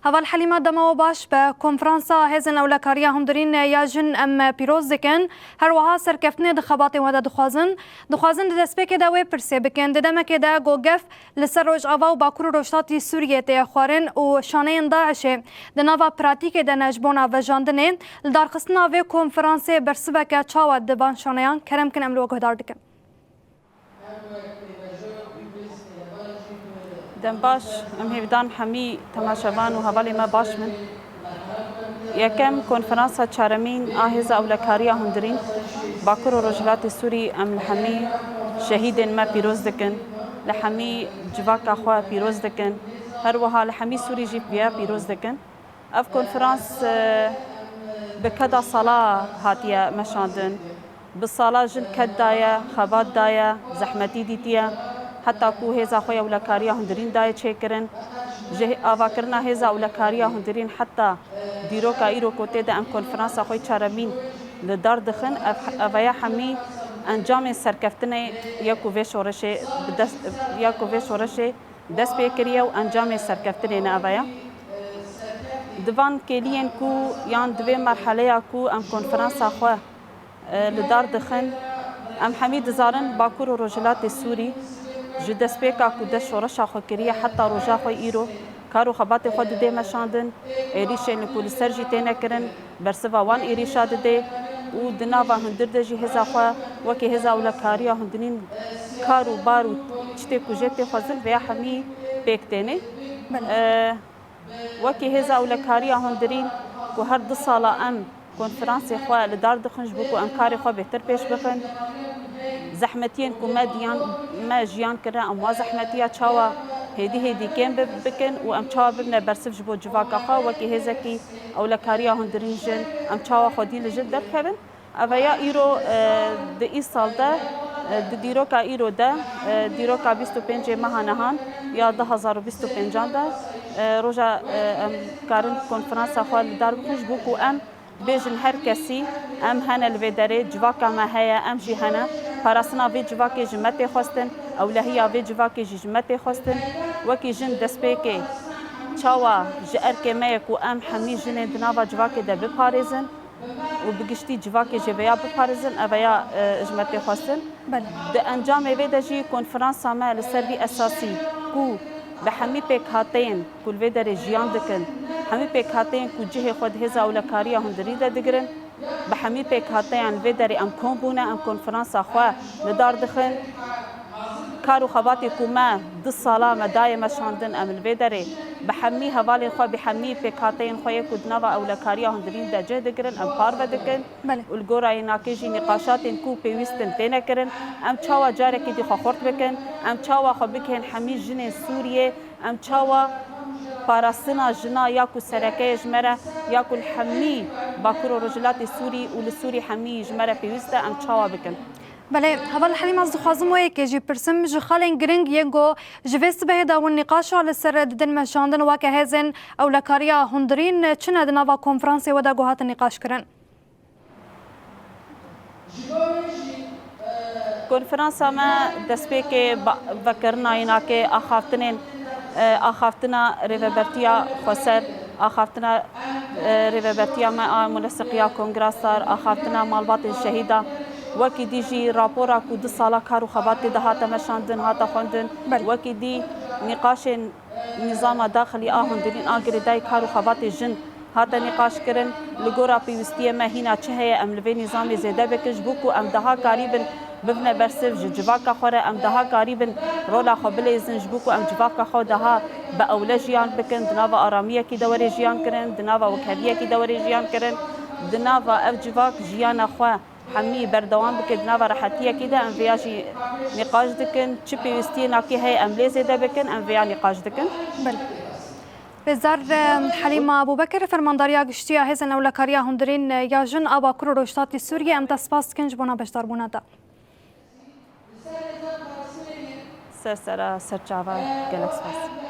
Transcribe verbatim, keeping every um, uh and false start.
Heval Helîma, dema we baş be. Konferansa Hêzên Ewlekariya Hundirîn ya Jin em pîroz dikin. Her wiha serkeftinê di xebatên we de dixwazin. Dixwazin di destpêkê de wê pirsê bikin. Di demekê de ku gef li ser Rojava û Bakur û Rojhilatî Sûriyê tê xwarin û şaneyên DAIŞê di nava pratîkê de ne ji bona vejandinê, lidarxistina vê konferansê bersiveke çawa di van şaneyan? Kerem kin, em li we guhdar dikin. Dem baş, em hêvîdan hemî temaşevan û hevalê me baş bin. Yekem, konferansa çaremîn a Hêza Ewlekariya Hundirîn Bakur û Rojhilatê Sûrî, em li hemî şehîdên me pîroz dikin, li hemî civaka xwe pîroz dikin, her wiha li hemî Sûrî jî viya pîroz dikin. Ev konferans, e, bi keda sala hatiye meşandin. Bi sala jin ked daye, xebat daye, zehmetî dîtiye, heta ku hêza xwe ya ewlekariya hundirîn daye çêkirin. Ji hê-, avakirina hêza ewlekariya hundirîn heta dîroka îro ku tê de em konferansa xwe yê çaremîn li dar dixin, ev, ev ya hemî encamên serkeftinê ye ku vê şoreşê bi dest, ya ku vê şoreşê dest pê kiriye û encamê serkeftinê ne eve ye. Di van kêliyên ku yan di vê merheleya ku em konferansa xwe, e, li dar dixin, em hemî dizanin Bakur û Rojhilatê Sûrî ji destpêka ku dest şoreşa xwe kiriye heta roja xwe îro kar û xebatê xwe didê meşandin, êrîşên li ku li ser jî têne kirin, bersiva wan êrîşa didê û di nava hundir de jî hêza xwe wekî hêza ewlekariya hundirîn kar û bar û tiştê ku jê tê xwezin vêya hemî pêk tênê. Belê. E, wekî hêza ewlekariya hundirîn ku her du sala em konferansê xwe li dar dixin ji bo ku em karê xwe bêhtir pêş bixin. Zehmetiyên ku me diyan, me jiyan kirine, em wa zehmetiya çawa hêdî hêdî kêm bi-, bikin û em çawa bibine bersiv ji bo civaka xwe wekî hêzekî ewlekariya hundirîn jin, em çawa xwedî li jin derkevin. Eveya îro, e, di îsal de, e, di dîroka îro de, e, dîroka bîst û pêncê meha nehan ya du hazar û bîst û pêncan de, e, roja, e, em karin konferansa xwe li dar bixin ji bo ku em bêjin her kesî, em hene li vê derê, civaka me heye, em jî hene. Parastina vê civakê ji me tê xwestin, ewlehiya vê civakê jî ji me tê xwestin. Wekî jin destpêkê çawa ji erkê me ye ku em hemî jinên di nava civakê de biparêzin û bi giştî civakê jê veya biparêzin, eveya, e, ji me tê xwestin. Belê. Di encamê vê de jî konferansa me li ser vî esasî ku bi hemî pêkhateyên ku li vê derê jiyan dikin, hemî pêkhateyên ku cihê xwe di hêza ewlekariya hundirî de digirin, bi hemî pêkhateyan li vê derê em kom bûne, em konferansa xwe li dar dixin. Kar û xebatê ku me du sala me daye meşandin, em li vê derê bi hemî hevalên xwe, bi hemî pêkhateyên xwe yê ku di nava ewlekariya hundirîn de cih digirin, em parve dikin. Belê. Û li gora yê nakê jî nîqaşatên ku pêwîst in têne kirin. Em çawa carekî dî xwe xurt bikin? Em çawa xwe bikihên hemî jinên Sûriyê? Em çawa parastina jina ya ku sereke ye ji me re, ya ku li hemî Bakur û Rojhilatê Sûrî û li Sûrî hemî ji me re pêwîst e, em çawa bikin? Belê, Heval Helîma, ez dixwazim wê yekê jî pirsim, ji xalên giring yên ku ji vê sibehê de hûn nîqaşa li ser didin meşandin weke hêzên ewlekariya hundirîn çi ne di nava konferansê we de ku hatin nîqaşkirin? Konferansa me destpêkê ba-, vekirina înakê axaftinên, e, axaftina Rêvebertiya Xweser, axaftina, e, Rêvebertiya me a Muleseqiya Kongra Star, axaftina malbatên şehîda, wekî dî jî rapora ku du sala kar û xebatê de hate meşandin, hate xwendin, Belê. Wekî dî nîqaşên Nîzama daxilî a hundirîn a girêdayî kar û xebatê jin hate nîqaşkirin. Li gora pêwîstiyê me hîna çi heye, em li vê nîzamê zêde bikin, ji bo ku em daha karîbin bibine bersiv ji civaka xwe re, em daha karîbin rola xwe bileyzin, ji bo ku em civaka xwe daha bi ewle jiyan bikin, di nava aramiyekî de were jiyan kirin, di nava wekheviyekî de were jiyan kirin, di nava ev civak jiyana xwe hemî berdewam bike di nava rehetiyekî de, em vêya jî nîqaş dikin. Çi pêwîstiyê nakê heye, em lê zêde bikin, em vêya nîqaş dikin. Belê. Rêzdar, e, Helîma Ebûbekir, Fermandariya Giştî ya Hêzên Ewlekariya Hundirîn, e, ya Jin a Bakur û Rojhilatî Sûriyê, em te spas dikin ji bona beşdarbûna te. Ser sera, ser çava, gelek spas.